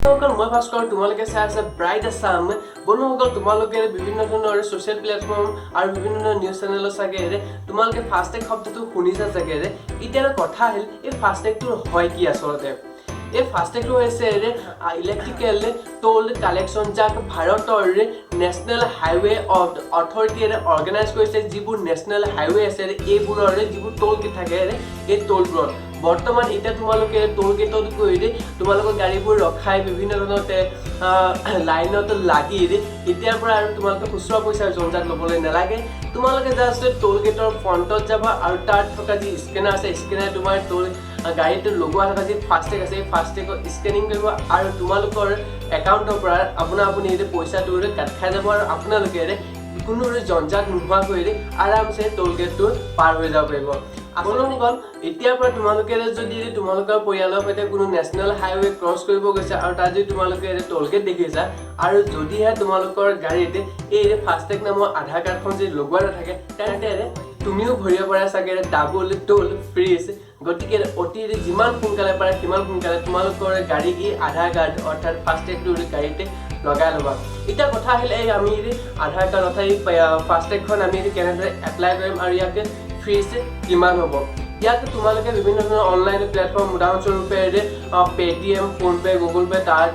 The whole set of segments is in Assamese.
বন্ধুসকল, মই ভাস্কৰ, তোমালোকে চাই আছা ব্ৰাইট আছাম। বন্ধুসকল, তোমালোকে বিভিন্ন ধৰণৰ ছ'চিয়েল প্লেটফৰ্ম আৰু বিভিন্ন ধৰণৰ নিউজ চেনেলৰ চাগে তোমালোকে ফাষ্টেগ শব্দটো শুনিছা চাগে। এতিয়া এটা কথা আহিল, এই ফাষ্টেগটোৰ হয় কি আচলতে? এই ফাষ্টেগটো হৈছে ইলেক্ট্ৰিকেল টোল কালেকশ্যন, যাক ভাৰতৰ নেশ্যনেল হাইৱে অথৰিটিয়ে অৰ্গেনাইজ কৰিছে। যিবোৰ নেশ্যনেল হাইৱে আছে, এইবোৰৰ যিবোৰ টোল গেট থাকে, এই টোলবোৰত বৰ্তমান এতিয়া তোমালোকে টোল গেটত গৈ তোমালোকৰ গাড়ীবোৰ ৰখাই বিভিন্ন ধৰণৰ লাইনত লাগি এতিয়াৰ পৰা আৰু তোমালোকে খুচুৰা পইচাৰ জঞ্জাট ল'বলৈ নালাগে। তোমালোকে জাষ্ট টোল গেটৰ ফ্ৰণ্টত যাবা আৰু তাত থকা যি স্কেনাৰ আছে, স্কেনাৰ তোমাৰ টোল গাড়ীত লগোৱা থকা যি ফাষ্টেগ আছে, এই ফাষ্টেগত স্কেনিং কৰিব আৰু তোমালোকৰ একাউণ্টৰ পৰা আপোনা আপুনি এই পইচাটো কাট খাই যাব আৰু আপোনালোকে কোনো জঞ্জাট নোহোৱাকৈ আৰামছে টোল গেটটো পাৰ হৈ যাব পাৰিব। বন্ধুসকল, এতিয়াৰ পৰা তোমালোকে যদি তোমালোকৰ পৰিয়ালৰ সৈতে কোনো নেশ্যনেল হাইৱে ক্ৰছ কৰিব গৈছে আৰু তাত যদি তোমালোকে টোল গেট দেখিছা আৰু যদিহে তোমালোকৰ গাড়ীত এই ফাষ্টেগ নামৰ আধাৰ কাৰ্ডখন যদি লগোৱা নাথাকে, তেন্তে তুমিও ভৰিব পাৰা চাগে ডাবল টোল ফিজ। গতিকে অতি যিমান সোনকালে পাৰে সিমান সোনকালে তোমালোকৰ গাড়ী এই আধাৰ কাৰ্ড অৰ্থাৎ ফাষ্টেগটো গাড়ীতে লগাই ল'বা। এতিয়া কথা আহিলে, এই আমি আধাৰ কাৰ্ড অৰ্থাৎ এই ফাষ্টেগখন আমি কেনেদৰে এপ্লাই কৰিম আৰু ইয়াক ফিজ কিমান হ'ব? ইয়াত তোমালোকে বিভিন্ন ধৰণৰ অনলাইন প্লেটফৰ্ম, উদাহৰণস্বৰূপে পে'টিএম, ফোনপে', গুগল পে', তাৰ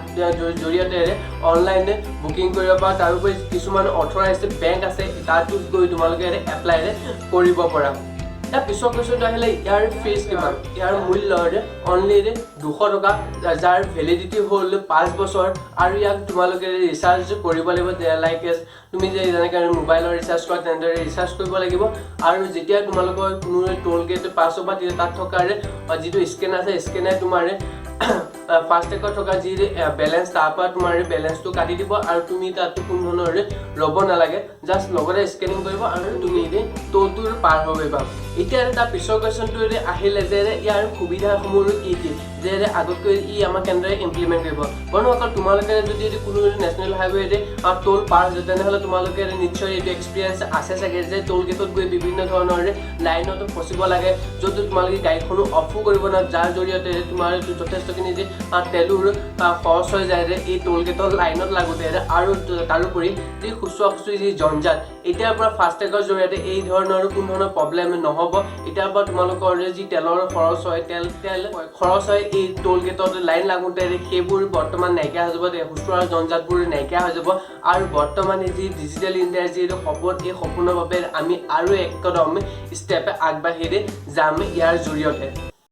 জৰিয়তে অনলাইন বুকিং কৰিব পাৰা। তাৰোপৰি কিছুমান অথৰাইজড বেংক আছে, তাতো গৈ তোমালোকে এপ্লাই কৰিব পাৰা। ইয়াৰ পিছৰ কুৱেশ্যনটো আহিলে, ইয়াৰ ফিজ কিমান? ইয়াৰ মূল্য অনলি 200 টকা, যাৰ ভেলিডিটি হ'ল 5 বছৰ আৰু ইয়াক তোমালোকে ৰিচাৰ্জ কৰিব লাগিব। লাইক তুমি যে যেনেকৈ মোবাইলৰ ৰিচাৰ্জ কৰা, তেনেদৰে ৰিচাৰ্জ কৰিব লাগিব। আৰু যেতিয়া তোমালোকৰ কোনো টোল গেট পাছ হ'ব, তেতিয়া তাত থকাৰ যিটো স্কেনাৰ আছে, স্কেনাৰ তোমাৰ ফাষ্টেগত থকা যি বেলেঞ্চ, তাৰ পৰা তোমাৰ বেলেঞ্চটো কাটি দিব আৰু তুমি তাত কোনো ধৰণৰ ৰ'ব নালাগে। জাষ্ট লগতে স্কেনিং কৰিব আৰু তুমি টোলটোৰ পাৰ হ'ব পাৰিবা। এতিয়া তাৰ পিছৰ কুৱেশ্যনটো আহিলে যে ইয়াৰ সুবিধাসমূহ কি কি, যে আগতকৈ ই আমাক কেনেদৰে ইমপ্লিমেণ্ট কৰিব? বন্ধুসকল, তোমালোকে যদি কোনো নেশ্যনেল হাইৱেৰে টোল পাৰ হৈছে, তেনেহ'লে তোমালোকে নিশ্চয় এইটো এক্সপিৰিয়েঞ্চ আছে চাগে যে টোল গেটত গৈ বিভিন্ন ধৰণৰ লাইনত ফচিব লাগে, য'ত তোমালোকে গাড়ীখনো অফো কৰিব নোৱাৰা, যাৰ জৰিয়তে তোমাৰ যথেষ্টখিনি যে তেলৰ খৰচ হৈ যায় যে এই টোল গেটৰ লাইনত লাগোতে। আৰু তাৰোপৰি যি খুচুৰা খুচুৰি যি জঞ্জাট, এতিয়াৰ পৰা ফাষ্টেগৰ জৰিয়তে এই ধৰণৰ কোনো ধৰণৰ প্ৰব্লেম নহ'ব। এতিয়াৰ পৰা তোমালোকৰ যি তেলৰ খৰচ হয়, তেল খৰচ হয় এই টোল গেটত লাইন লাগোঁতে, সেইবোৰ বৰ্তমান নাইকিয়া হৈ যাব, খুচুৰা জঞ্জাটবোৰ নাইকিয়া হৈ যাব। আৰু বৰ্তমান যি ডিজিটেল ইণ্ডিয়াৰ যি এইটো সপোন, এই সপোনৰ বাবে আমি আৰু এক কদম ষ্টেপ আগবাঢ়ি যাম ইয়াৰ জৰিয়তে।